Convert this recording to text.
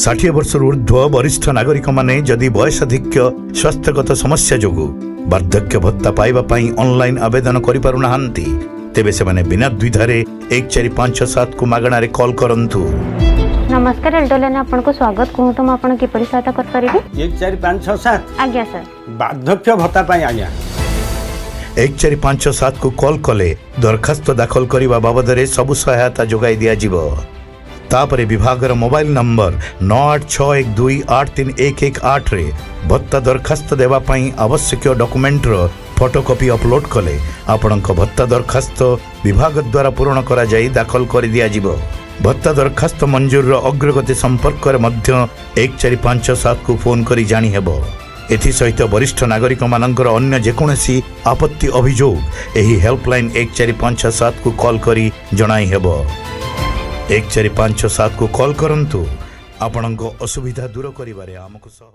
60 ବର୍ଷରୁ ଉର୍ଦ୍ଧ୍ୱ ବରିଷ୍ଠ ନାଗରିକମାନେ ଯଦି ବୟସାଧିକ୍ୟ, ସ୍ୱାସ୍ଥ୍ୟଗତ ସମସ୍ୟା ଯୋଗୁଁ ବାର୍ଦ୍ଧକ୍ୟ ଭତ୍ତା ପାଇବା ପାଇଁ ଅନଲାଇନ୍ ଆବେଦନ କରିପାରୁନାହାନ୍ତି, ତେବେ ସେମାନେ ବିନା ଦ୍ୱିଧାରେ 1457କୁ ମାଗଣାରେ କଲ୍ କରନ୍ତୁ। ନମସ୍କାର, ଏଲ୍ଡୋଲାଇନ୍ ଆପଣଙ୍କୁ ସ୍ୱାଗତ। କୁହନ୍ତୁ, ମୁଁ ଆପଣ କିପରି ସହାୟତା କରିପାରିବି? 14567? ଆଜ୍ଞା ସାର୍। ବାର୍ଦ୍ଧକ୍ୟ ଭତ୍ତା ପାଇଁ ଆଜ୍ଞା। 1457କୁ କଲ୍ କଲେ ଦରଖାସ୍ତ ଦାଖଲ କରିବା ବାବଦରେ ସବୁ ସହାୟତା ଯୋଗାଇ ଦିଆଯିବ। ତାପରେ ବିଭାଗର ମୋବାଇଲ ନମ୍ବର 9861283118ରେ ଭତ୍ତା ଦରଖାସ୍ତ ଦେବା ପାଇଁ ଆବଶ୍ୟକୀୟ ଡକୁମେଣ୍ଟର ଫଟୋକପି ଅପଲୋଡ୍ କଲେ ଆପଣଙ୍କ ଭତ୍ତା ଦରଖାସ୍ତ ବିଭାଗ ଦ୍ୱାରା ପୂରଣ କରାଯାଇ ଦାଖଲ କରିଦିଆଯିବ। ଭତ୍ତା ଦରଖାସ୍ତ ମଞ୍ଜୁରର ଅଗ୍ରଗତି ସମ୍ପର୍କରେ ମଧ୍ୟ 1457କୁ ଫୋନ୍ କରି ଜାଣିହେବ। ଏଥିସହିତ ବରିଷ୍ଠ ନାଗରିକମାନଙ୍କର ଅନ୍ୟ ଯେକୌଣସି ଆପତ୍ତି ଅଭିଯୋଗ ଏହି ହେଲ୍ପଲାଇନ୍ 1457କୁ କଲ୍ କରି ଜଣାଇ ହେବ। 1457କୁ କଲ୍ କରନ୍ତୁ। ଆପଣଙ୍କ ଅସୁବିଧା ଦୂର କରିବାରେ ଆମକୁ ସହ